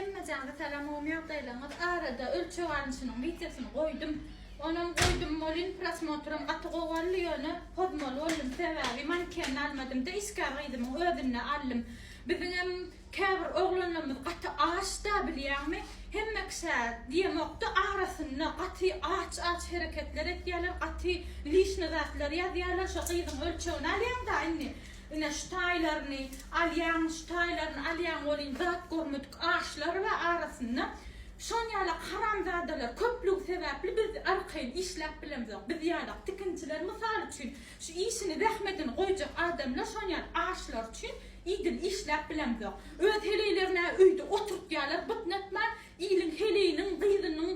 Hemmäňize salam gowy ýagdaýlaryňyz arada ölçeg alnyşynyň wideosyny goýdum. Onam goýdum welin prosmotram gaty gowy aldy ýöne pozmaly boldum sebäbi mankenini almadymda işgär gyzymyň özünde aldym. Biziňem käbir oglanlarymyz gaty açda bilýäňmi hemme kişä diýemokda arasynda gaty aç aç hereketler etýäler gaty lişni zatlar ýazýalar şo gyzyň ölçegini alýaňda indi Ine şu taýlaryny alýaň, şu taýlaryny alýaň welin zat görmedik aşlar bar arasynda. Şon ýalak haramzadalar köplügi sebäpli biz arkaýyn işläp bilemzok. Biz ýalak tikinçiler mysal üçin şu işini zähmetini goýjak adamlar şon ýaly aşlar üçin idil işläp bilemzok. Öz heleýlerini-ä öýde oturtýarlar bytnatman iliň heleýiniň gyzynyň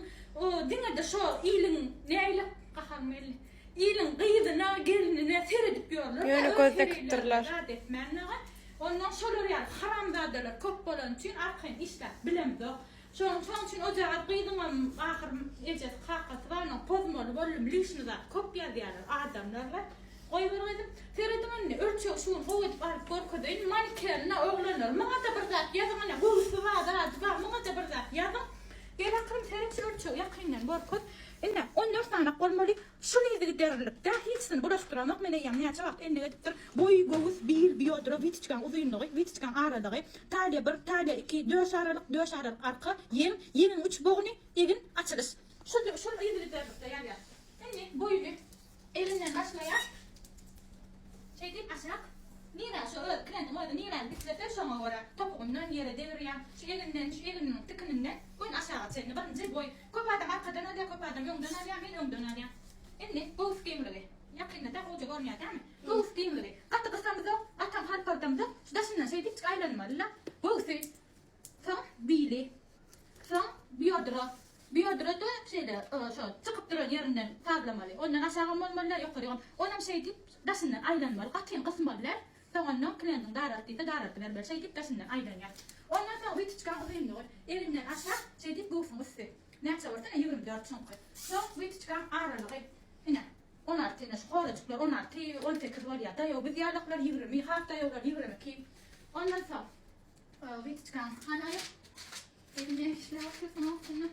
diňe-de şo iliň nägile gaharym geldi. Iliň gyzyna, gelnine seredip ýörler-de, Ýöne öz göz heleýlerine dakypdyrlar. zat etmän dagy. Ondan şolar ýaly haramzadalar köp bolany üçin arkaýyn işläp bilemzok. Şonuň şonuň üçin ojagaz gyzyňam ahyr ejesi kakasy bar onuň pozmaly boldum lişni zat köp ýazýarlar adamlar bar. Goýber gyzym. Serediň indi ölçegi şu gün gowy edip alyp görkezeýin. Manikenine oglanlar muňada bir zat ýazyň ine göwüsi bar zady bar muňada bir zat ýazyň. Gel akyrym seret şu ölçegi ýakyndan görkez. Ine, 14 sanak bolmaly. Şul yzygiderlilikde hiçsini bulaşdyramok. Men eýýäm näçe wagt endik edipdir. Boý, göwüs, bil, biodro, witiçkaň uzynlygy, witiçkaň aralygy, taliýa bir, taliýa iki, döş aralyk, döş aralyk arka, ýeň, ýeňiň üç bogny, egin, açylyş. Şul, şul yzygiderlikde ýazýas. Indi boýuny Elinden başlaýar. Şeýdip aşak. Nirä şu öz klientiň özi niräni islese şoňa görä topugyndan ýere degirýär. Şu eginden, şu egininiň tikininden göni aşaga çenli birinji boý. Köp adam arkadan alýar, köp adam öňden alýar, men öňden alýan. Indi göwüs giňligi. Ýakynda-da gowja görünýär dämi? Göwüs giňligi. Gaty gysamyzok, gatam halpaldamyzok. Şu daşyndan şeýdipjik aýlanmaly-la. Göwüsi. Soň bili. Soň biodro. Biodro-da şeýle şo çykyp duran ýerinden sazlamaly. Ondan aşagam bolmaly däl, ýokarygam. Onam şeýdip daşyndan aýlanmaly. Gatyn gysmaly däl. Soň ondan klientiň daralt diýse daraldybermeli. Şeýdip daşyndan aýlanýar. Ondan soň witiçkaň uzynlygy eginden aşak şeýdip göwsüň üsti. Näçe bolsa ine 24 çuňky. Soň witiçkaň aralygy ine 16 ine şu horajyklar 16, 18 bolýar. Daýaw biz ýalaklar 20, has daýawlar 22. Ondan soň Witiçkaň hany aýak. Eline işläp otyrsyň aslynda.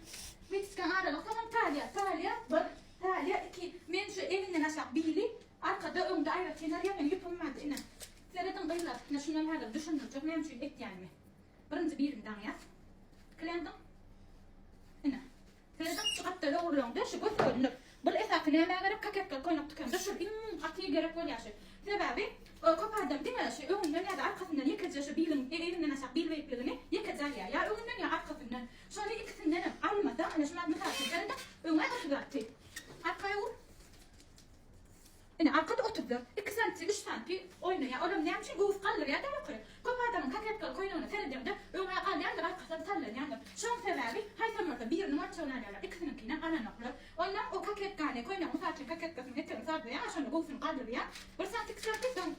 Witiçkaň aralygy soňam taliýa. Taliýa bir, taliýa iki. Men şu eginden aşak bili, arkada öňde aýratyn alýan men ýüpüm bardy ine. Serediň gyzlar, ine şundan häzir düşündirjek näme üçin etýänimi. Birinji birini daňýas. Klientiň. Ine. Serediň, şu gapdala öwrüleňde şu göz görünür. Bul esasy nämä gerek, koketkaly köýnek tikende şul iň gaty gerek bolýar şu. Sebäbi köp adam diňe şu öňünden ýa-da arkasyndan ýekeje şu biliň eginden aşak bil beýikligini ýekeje alýar. Ýa öňünden ýa arkasyndan. Şony ikisindenem almasaň, ine şu mysal üçin serediň, öňe 36. Arka öwür. Ine, arkada 34, iki santi, üç santi oýnaýar. Olam näme üçin göwüs galdyrýar-da ýokary. Köp adamyň koketkaly köýnegine seredeňde, öňe galýandyr, arkasam sallanýandyr. Şoň sebäbi, haýsam bolsa biriniň ölçegini alýarlar, ikisiniňkinem alanoklar. Ondan o koketkany, köýnegiň mysal üçin koketkasynyň etegini sazlaýar, şonda göwsüni galdyrýar. Bir santi, iki santi, soň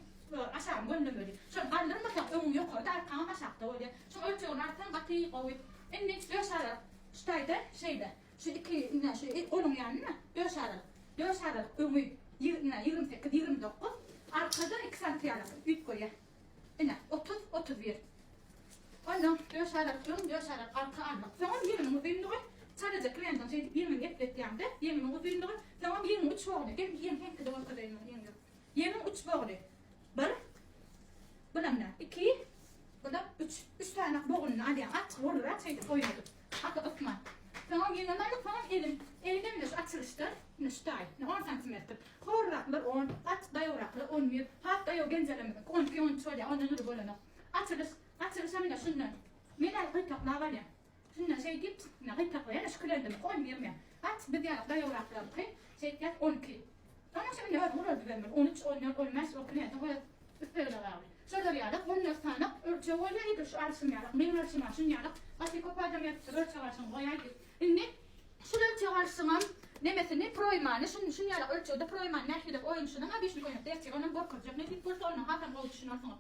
aşagyny gönlemeli. Şony galdyrmasaň, öňüň ýokarda, arkaňam aşakda bolýar. Şoň ölçegini alsaň gaty gowy. Indi döş aralyk şu taýda şeýle. Şu iki, ine şu goluň ýanynda döş aralyk. Döş aralyk öňi ine 28, 29, arkada 2 santi ýaly üýtgeýär. Ine 30, 31. Ondan döş aralyk öň, döş aralyk arka almak. Soňam ýeňiniň uzynlygy, çalaja klientiň şeýdip ýeňini epletýäňde, ýeňiniň uzynlygy, soňam ýeňiň uç bogny. Gel ýeň seňkide görkezeýin muny ýeňi. Ýeňiň uç bogny. Bir. Bulam ne? Iki. Bu-da üç. Üç sany bognuny alýaň. Açyk bolurrak şeýdip oýnadyp. Gaty gysma. Soňam ýeňem aldyk, soňam elim. Elimem ine şu açylyşdan, ine şu taý, ine on santimetr. Horraklar on, gaty daýawraklar on bir, has daýaw genjelerimiziňki on iki, on üç bolýar, ondan uly bolanok. Açylyş, açylyşam ine şundan. Men-ä gytaklap alýan. Şundan şeýdip, ine gytaklaýan, şu külendimiki on bir men. Gaty biz ýaly daýawraklaryňky şeýtýäs on iki. Soňam şu indi özüň ulaldybermeli. On üç, on dört, on bäş, o klientiň öz islegine bagly. Şolar ýaly on sany ölçeg bolýar edil şu alşym ýaly. Meň alşym şun ýaly. Gaty köp adam ýazypdyr ölçeg alşyňy goýaý diýip. Indi şul ölçeg alşyňam nemesini proýmany şun şun ýaly ölçegde proýmany nähili oýunşynyň a bişini köýnekde ertir onam görkezjek. Nesip bolsa ondan hasam gowy düşünersiňiz.